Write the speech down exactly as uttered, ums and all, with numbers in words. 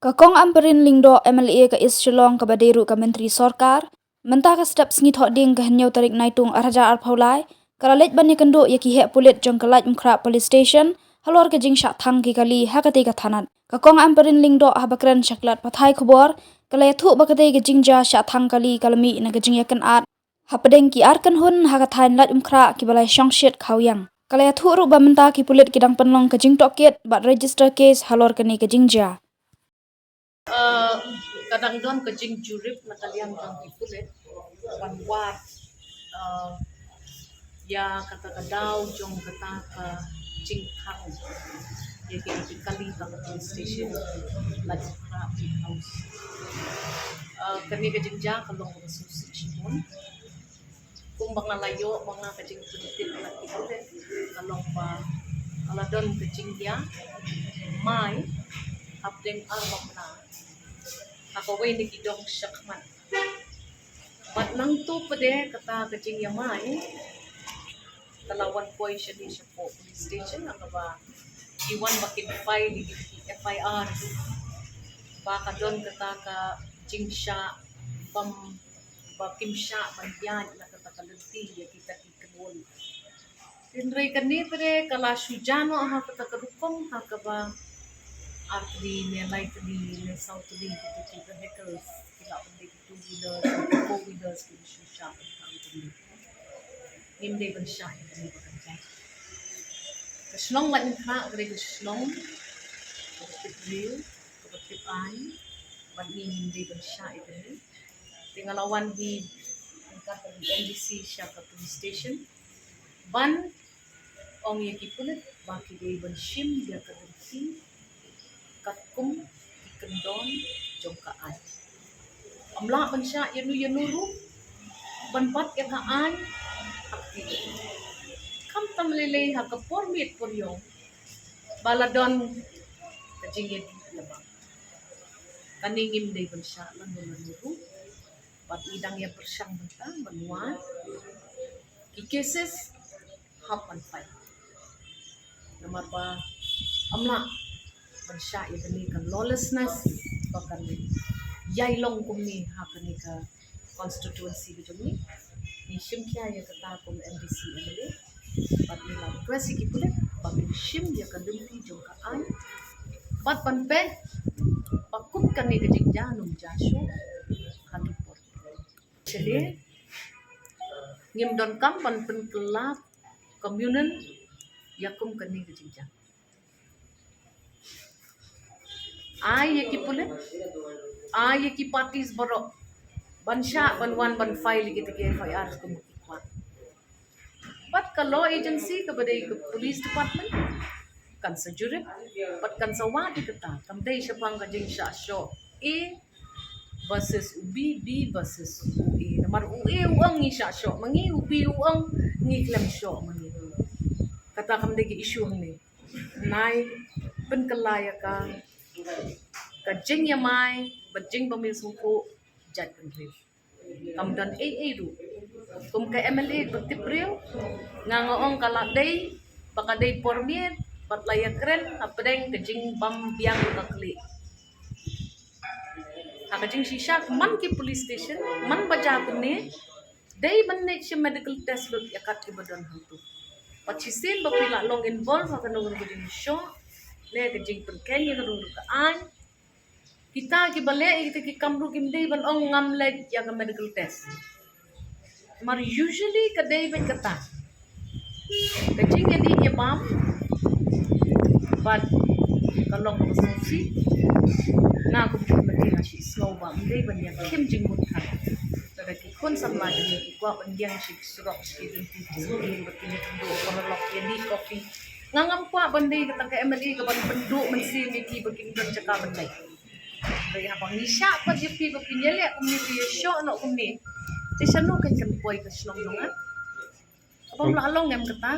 Ka Kong Ampareen Lyngdoh, M L A ka East Shillong, kaba dei ruh ka Myntri Sorkar, mynta ka step Sngi Thohdieng ka hynñiew tarik Naitung arhajar arphew lai, ka la leit ban ïakynduh ïa ki heh pulit jong ka Laitumkhrah Police Station halor ka jingshah thang ki kali ha katei ka thanat. Ka Kong Ampareen Lyngdoh haba kren sha ki lad pathai khubor, ka la ïathuh ba katei ka jingjia shah thang kali ka la mih na ka jingïakynad hapdeng ki ar kynhun ha ka thaiñ Laitumkhrah kiba la shongshit khawiang. Ka la ïathuh ruh ba mynta ki pulit ki dang pynlong ka jingtohkit bad register case halor kane ka jingjia. Uh, ka dang don ka jingjurip na ka liang jong ki pulit ban wad, uh, ïa kata ka daw jong kata ka jingkhang ïa ki, ki kali ka police station, Laitumkhrah House. Uh, kane ka jingjia ka long kaba sngewsih shibun. Kumba nga la ïoh ma nga ka jingpyntip na ki pulit, ka long ba ka la don ka jingïamai hapdeng ar bynta ha kawei na ki dong shakhmat. Bad nangta pat de kata ka jingïamai ka la wan poi shane shapoh police station, ha kaba ki wan ba kin file ïa ki F I R ba ka don kata ka jingshah bam, ba kim shah ban ïaid na kata ka lynti ïa kita ki kynhun. Hynrei kane pat de ka la shu jia noh ha kata ka rukom ha kaba ar tylli ne lai tylli ne saw tylli kita ki vehicles, ki lah ban dei ki two wheelers, ki four wheelers, ki shu shah ban khang tylli. Ngim dei ban shah ïa kane ba kan jia. Ka shnong Laitumkhrah ka dei ka shnong kaba tip briew, kaba tip aiñ, bad ngi ngim dei ban shah ïa kane. Te nga la wan hi ryngkat bad u M D C sha ka police station ban ong ïa ki pulit ba ki dei ban shim ïa ka lynti katkum ki kyndon jong ka aiñ. Ym lah ban shah ïano ïano ruh ban bat ïa ka aiñ ha kti. Khamtam lei lei ha ka por miet por ïong ba la don ka jingïadih ïa bam. Kane ngim dei ban shah lano lano ruh. Bad ngi dang ïa pyrshang bynta ban wad ki cases hap ban file. Namar ba ym lah ban shah ïa kane ka lawlessness ba kan ïai long kumne ha kane ka constituency ka jong ngi. Ngi shim khia ïa kata kum M D C M L A. Bad ngi la request ïa ki pulit ba kin shim ïa ka lynti jong ka aiñ bad ban peit ba kut kane ka jingjia nym jia shuh ha ki por. Chale, ngim donkam ban pynkylla communal ïa kum kane ka jingjia. Ai ïa ki pulit, ai ïa ki parties baroh ban shah ban wan ban file ïa kita ki F I R kum ki kwah. Bad ka law agency kaba dei ka police department kan sa jurip bad kan sa wad ïa kata. Kam dei shaphang ka jingshah shoh A versus u B, B versus u A. Namar u A u ong ngi shah shoh ma ngi, u B u ong ngi khlem shoh ma ngi. Kata kam dei ka issue hangne. Nai pynkylla ïa ka, ka jingïamai bad jingbym ïasngewthuh jait bynriew. Kam don ei ei ruh. Kum ka M L A ba tip briew, nga nga ong ka la dei ba ka dei por miet bad la ïakren hapdeng ka jingbam biang ka khlieh. Ha ka jingshisha man ki police station, man ba jia kumne, dei ban leit shim medical test lut ïa kat kiba don hangtu. Bad shisien ba phi la long involve ha kano kano ka jingshoh ne ka jingpynkheiñ ïa kano kano ka aiñ, kita kiba leh ïa kita ki kam ruh kim dei ban ong ngam leit ïa ka medical test. Namar usually ka dei beit kata, ka jingïadih ïabam bad ka long kaba sngewsih. Nga kum ka committee nga shu sngew ba ym dei ban ïakhim jingmut ka. Lada ki khun samla jong ngi ki kwah ban ïeng sha ki surok, sha ki lynti, sha ki lynti, bad kin ïakynduh paralok, ïadih coffee, nga ngam kwah ban dei kata ka M L A kaban pynduh mynsiem ïa ki ba kim don jaka ban leit. Hynrei haba ngi shah pat ïa phi ba phin ïaleh kumne, phi ïashoh noh kumne, te shano kan kan poi ka shnong jong nga? Ka bym lah long em kata?